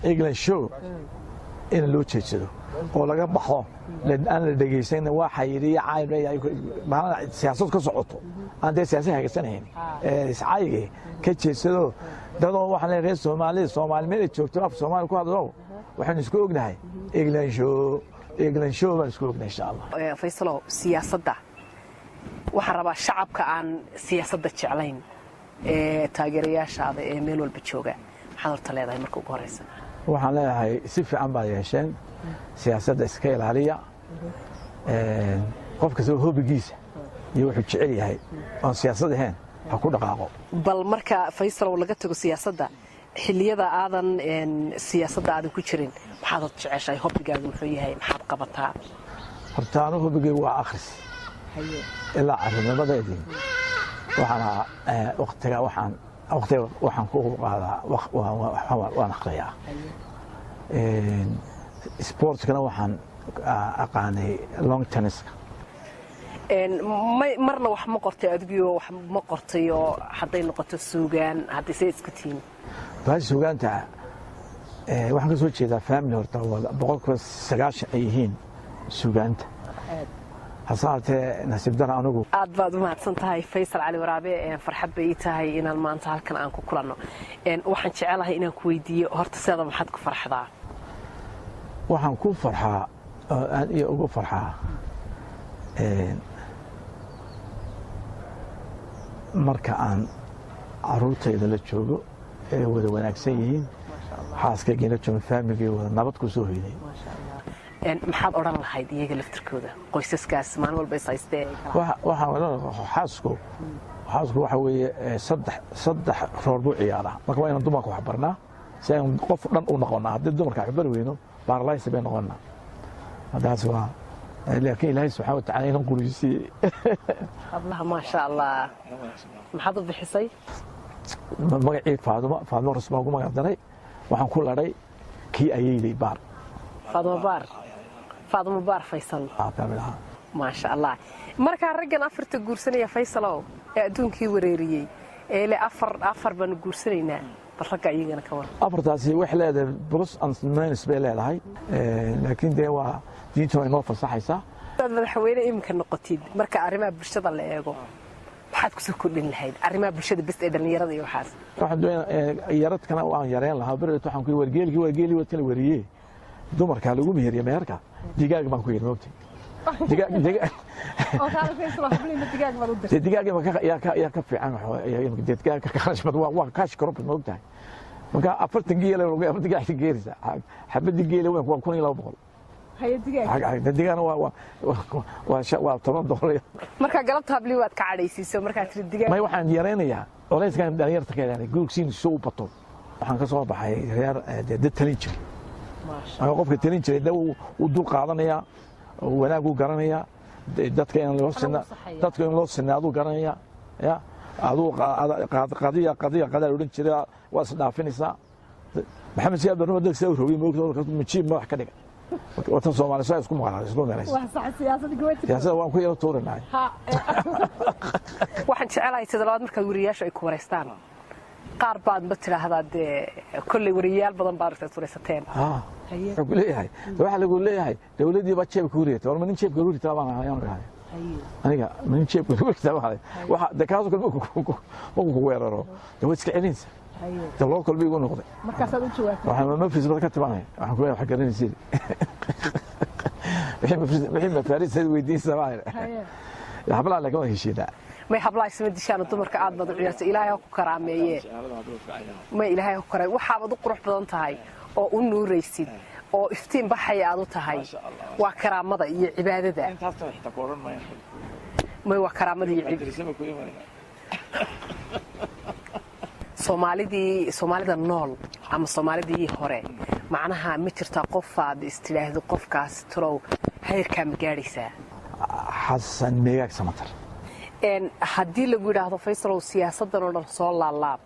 England show in loo jeedsado oo laga baxo, aan la dhegaysan waxa yidhi cayn siyaasad ka socoto, aan dee siyaasad hagagsanayn iscaygi ka jeedsado. Dadoo waxaan leeyahay reer Soomaalida, Soomaali meel ay joogto, af Soomaali ku hadlo, waxaynu isku ognahay England show, England show baan isku ognahay, insha Allah. Faysalow, siyaasadda waxaan rabaa shacabka aan siyaasadda jeclayn ee taageerayaashaada ee meel walba jooga, maxaad horta leedahay marka ugu horeysa? Waxaan leeyahay si fiican baad yeesheen, siyaasadda iska ilaaliya. Qof kastaba hobby-giisa iyo wuxuu jecel yahay oon siyaasad ahayn ha ku dhaqaaqo. Bal marka, Faysalow, laga tago siyaasadda, xilliyada aadan siyaasadda aadan ku jirin, maxaad horta jeceshahay? Hobby-gaagu muxuu yahay? Maxaad qabataa? Horta anu hobby-gaygu waa akhris. Ilaa carruurnimadeedii waxaan ahaa waqtiga waxaan waqtiga waxaan ku qaadaa waan akhriyaa. Sportkana waxaan aqaanay lawn tenniska. Marna wax ma qortay adigiyo? Wax ma qortayoo hadday noqoto suugaan, hadday say isku tihiin? Baashi suugaanta waxaan ka soo jeedaa family horta 90% ay yihiin suugaanta, hase haatee nasiib dara anigu. Aad baad u mahadsan tahay, Faysal Cali Waraabe. Farxad bay ii tahay inaan maanta halkan aan ku kulanno. Waxaan jecelahay inaan ku weydiiyo horta, siada maxaad ku farxdaa? Waxaan ku farxaa oo aad iyo ugu farxaa marka aan caruurtayda la joogo ee wada wanaagsan yihiin, xaaskaygii la joogo, family-gii wada nabad ku soo hoyday. Maxaad odhan lahayd iyaga laftirkooda, qoysaskaas maalin walba is haystee? Waxaan odhan xaasku waxa weeye saddex role buu ciyaaraa. Marka waa inaan dumarka wax barnaa si aynu qof dhan u noqonnaa. Haddii dumarka wax bari weyno, paralyze bay noqonnaa. Haddaas waa, laakiin Ilaahay subxaana watacaala inan qurisiiyey. Hablaha, maasha Allah, maxaad u bixisay? Magacii Faaduma, Faaduma Rus baan ku magac daray. Waxaan ku ladhay kii ayeydey Baar. Faaduma Baar, Faaduma Baar Faysal, maasha Allah. Markaa raggan afarta guursanaya, Faysalow, ee adduunkii wareeriyey ee le afar afar baanu guursanaynaa, bal ragga iyagana ka war. Afartaasi waxay leedahay plus and minus bay leedahay, laakiin dee waa diintuna inoo fasaxaysaa. Hadaad madaxweyne iminka noqotid, marka arrimaha bulshada la eego, maxaad kusoo kordhin lahayd arrimaha bulshada bes ee dhallinyarada iyo waxaas? Waxaan doonaya yaradkana waan yareen lahaa. Beret waxaan ku yidhi wargeelkii, wargeelii waad kala wariyee, dumarka lagu meheriye meherka digaag baan ku yidhi, moogtay, digaag digaag dee digaag yaa ka fiican, digaag ka kharash badan, waa cash crop, moogtahay. Marka 40 geela 40 digaag geerisa, xabadii geela weyn waa 1200, digaagna waa $10. Markaa galabta hablii waad ka cadhaysiiso markaa tiri digaag? May, waxaan yaraynayaa culayskan dhalinyarta ka ilaalay guursiin soo u bato. Waxaan ka soo baxay reer dee dad talin jiray. Marka qofka talin jiray de wuu dul qaadanayaa, wanaaguu garanayaa, dadka in loo sina, dadka in loo sinaaduu garanayaa. Ya aduu qadiya qadiya qadaa odhan jiray, waa is dhaafinaysaa. Maxamed Siyaad Barre dadka saa u rogay, moogta, majiib madax ka dhiga watan Soomaali saa isku maqlaa, isku meelaysa siyaasadda waan ku yaro tuurinahay. Waxaan jecelahay sida labaad markaad wariyayaashu ay ku wareystaan, qaar baad ma tidhaahdaa dee kolley wariyayaal badan baad aragtaad wareysateen. Wuxuu ku leeyahay, waxaa lagu leeyahay dowladdii baa jeebka ku ridatay. War ma nin jeebka ku ritaa baan ahay ahay aniga? Ma nin jeebka ku ritaa baan ahay? Waxa de kaasoo kale markuu ku weeraro de waad iska celinaysa. De loo kolba igu noqday. Markaasaad u jawaabtay? Waxaan mafris bad ka timanaya, waxaan ku leeyahay wax garanaysid, wixii mafaaris weydiinsa baa hablaha, laakiin waan heshiinaa. May, hablaha isma dishaan. Dumarka aad baad u ciyaarta, Ilaahay ha ku karaameeye. May, Ilaahay ha ku karaameeye. Waxaabaad u qurux badan tahay oo u nuuraysid oo iftiin baxaya aad u tahay waa karaamada iyo cibaadada. May, waa karaamada iyo cibaadada. Soomaalidii, Soomaalida nool ama Soomaalidii hore, macnaha ma jirtaa qofaad istidhaahdo qofkaas turow heyrkaa ma gaadhaysaa? Xasan Meegaag Samatar. Haddii lagu yidhaahdo, Faysalow, siyaasaddan oo dhan soo laalaab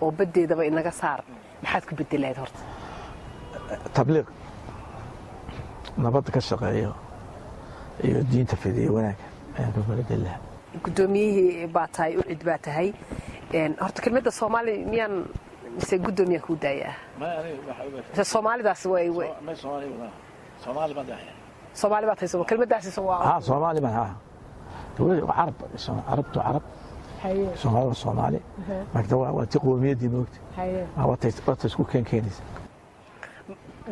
oo baddeedaba inaga saar, maxaad ku bedelahayd horta? Tabliiq nabadda ka shaqeeyo iyo diinta fidiyo wanaagga ayaan ku bedeli lahaa. Guddoomiyihii baa tahay, ucid baa tahay. Horta kelmadda Soomaali miyaan Mise guddoomiyaa kuu daayaa? Mise Soomaalidaas way Soomaali baad hayso kelmadaasi waa Ha, Soomaali baan, ha. Dowladda Carab, Carabtu Carab, Soomaali waa Soomaali. Marka waa ti qowmiyaddii, moogta, waata isku keenaysa.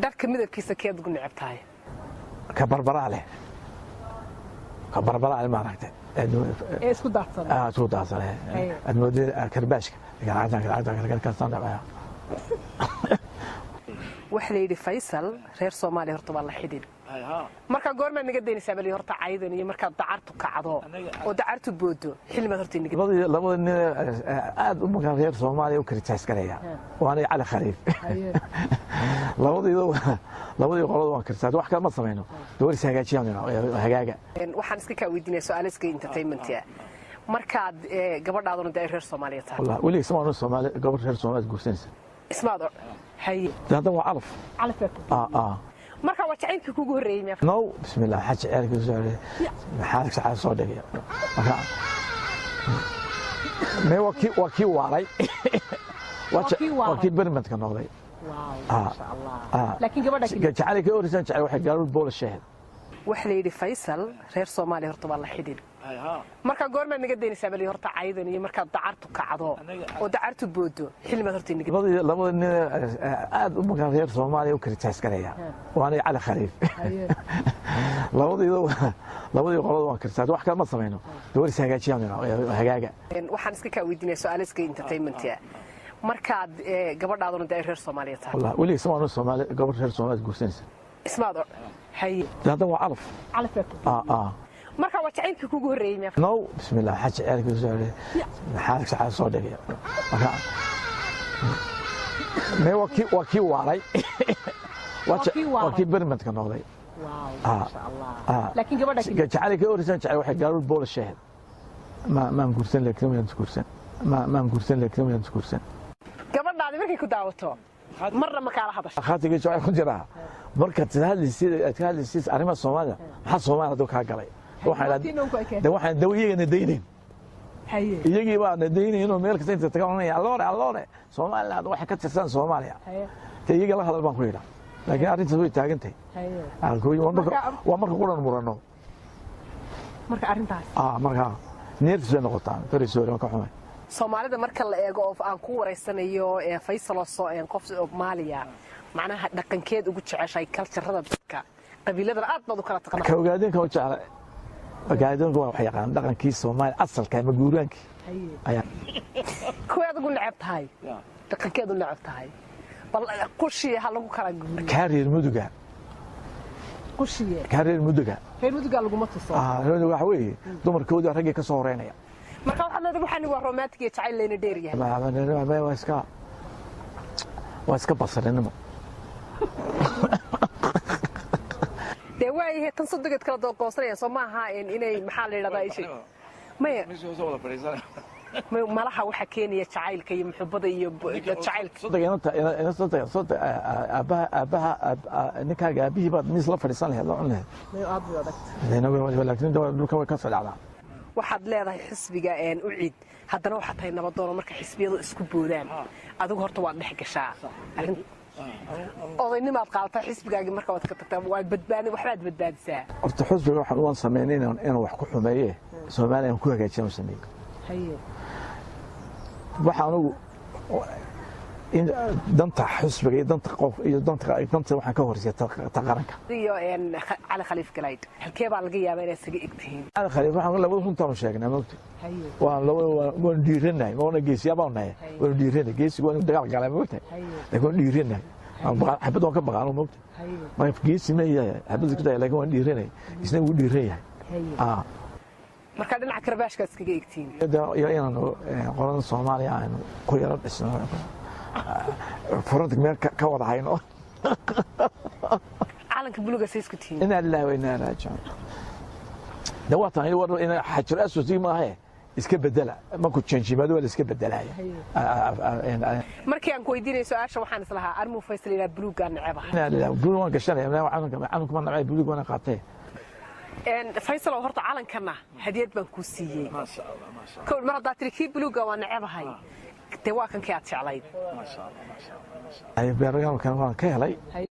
Dharka midabkiisa keed ugu neceb tahay? Ka barbaraa leh, ka barbaraa leh, maaragtay. Ee isku daadsan. Ah, isku daadsan, aad moodada karbaashka. Dhacaya. Waxa la yidhi Faysal reer Soomaaliya horta waa la xidhin. Marka goormaad naga daynaysaa bali horta caydan iyo markaad dacartu kacdo oo dacartu boodo xillimaad horta naga Labada nin aad u markaan reer Soomaaliya u criticize garaya waa aniga, Cali Khaliif. Labadii qolada waan criticize, wax kale ma samayno, dawar is hagaajiyaan, hagaaga. Waxaan iska kaa weydiinaya su'aalo iska entertainment ah. Markaad gabadhaaduna dee ay reer Soomaaliya tahay. Wallah weliga isma Soomaali gabadh reer Soomaaliya guursanaysa. Ismaad haye. Hadda waa calaf. Calaf. Ah. Marka waa jacaylkii kugu horreeyey miyaa? No, bismillah, maxaa jacaylkii soo maxaa saxaa soo dhigay? Marka me waa kii waalay, waa kii permanent-ka noqday. Laakiin gabadha Jacaylkii horeysan jacayl waxay gaaruur boola sheehed. Waxa la yidhi Faysal reer Soomaaliya horta waa la xidhin. Marka goormaad naga daynaysaa bali horta caydan iyo markaad dacartu kacdo oo dacartu boodo xillimaad horta naga Labada nin aad u markaan reer Soomaaliya u criticize garaya waa aniga, Cali Khaliif. Labadii qolada waan criticize, wax kale ma samayno, dawar is hagaajiyaan, hagaaga. Waxaan iska kaa weydiinaya su'aalo iska entertainment ah. Markaad gabadhaaduna dee ay reer Soomaaliya tahay. Wallah weliga isma Soomaali gabadh reer Soomaaliya guursanaysa. Ismaad haye. Hadda waa calaf. Calaf. Ah. Marka waa jacaylkii kugu horreeyey miyaa? No, bismillah, maxaa jacaylkii soo maxaa saxaa soo dhigay? Marka me waa kii waalay, waa kii permanent-ka noqday. Laakiin gabadha Jacaylkii horeysan jacayl waxay gaaruur boola sheehed. Maan guursan, laakiin waan guursan, maan guursan, laakiin waan guursan. Gabadhaadi markay ku daawato marna ma kaala hadasho? Khaatiga jacayl ku jiraa markaad hadlaysid, aad ka hadlaysid arrimaha Soomaaliya, maxaa Soomaaliya hadduu kaa galay? Waxaan daw iyagana daynayn, iyagii baa na daynayn oo meel kasta inta taga oranaya alloore alloore Somaliland waxay ka tirsan Soomaaliya. Te iyaga la hadal baan ku yidhaa, laakiin arrintaas way taagan tahay. Waa marka quran murano. Marka arrintaas Marka nervous bay noqotaa, very sorry, waan ka xumay. Soomaalida marka la eego oo aan ku wareysanayo Faysal oo qof Soomaaliya, macnaha dhaqankeed ugu jeceshahay culture-ada dadka qabiiladana aad baad u kala taqaanaa. Ka Ogaadeenka u jecla, Ogaadeenka waa wax yaqaan dhaqankii Soomaali asalka ama guuraankii ayaa. Kuwaad ugu neceb tahay, dhaqankeed u neceb tahay, bal qushiye ha lagu kala guuriyo. Kaa reer Muduga. Qushiye. Kaa reer Muduga. Reer Muduga laguma tuso. Reer Muduga waxa weeye dumarkoodii raggii ka soo horeynaya. Marka waxaad leedahay waxaan waa romantic iyo jacayl layna dheer yahay. Waa iska basarinimo. Dee waayahay, tan sodogeed kala doogoosanayaan soo maaha inay, maxaa la yidhahdaa, ishay maya malaha waxa keenaya jacaylka iyo muxubada iyo jacaylka. Aabbaha aabbaha ninkaaga aabbihii baad miis la fadhiisan lahayd, la cun lahayd, laakiin dhulka way ka soo dhacdaa. Waxaad leedahay xisbiga UCID, haddana waxaad tahay nabadoono. Marka xisbiyadu isku boodaan adigu horta waad dhex gashaa, arrin odaynimaad qaadataa, xisbigaagii marka waad ka tagtaa, waad badbaadi, waxbaad badbaadisaa. Horta xisbiga waxaan waan sameynay inaan wax ku xumeeye, Soomaaliya aan ku hagaajiyaan u sameeyey. Waxa anugu in danta xisbiga iyo danta qof iyo danta waxaan ka horreysay ta qaranka. Iyo Cali Khaliif Galayd, halkee baa laga yaabaa inaad isaga egtihiin? Cali Khaliif waxaan labada runtaanu sheegnay, maogta, waan labada waanu dhiiranahay, waana geesiyaa baanu nahay, waanu dhiiranahay. Geesigu waa inuu dagaal galaa, maogtahay, laakiin waan dhiiranahay, xabad waan ka baqaano, maogta. Marka geesi ma yahay xabad isku daya, laakiin waan dhiiranahay, isna wuu dhiiran yahay. Marka dhinaca karbaashkaad iskaga egtihiin. Iyo inaanu qolada Soomaaliya aynu ku yaro dhisno front meel ka wada hayno. Calanka buluga say isku tihiin? Inaa lillahi wa inaa raajicuun. De waa tahay war ina xajar aswad maahe, iska bedela markuu change-imaado, waa la iska bedelaya. Markii aan ku weydiinaya su-aasha waxaan islahaa armuu Faysal ilaa buluugaa necebahay. Inaa lillahi, buluug waan gashanaya, calanka ma nacay, buluug waana qaatay. Faysal oo horta calankana hadiyad baan kuu siiyey. Kow mar haddaa tiri kii buluuga waa necebahay, Dee waa kankii aad jeclayd. Beerkan waan ka helay.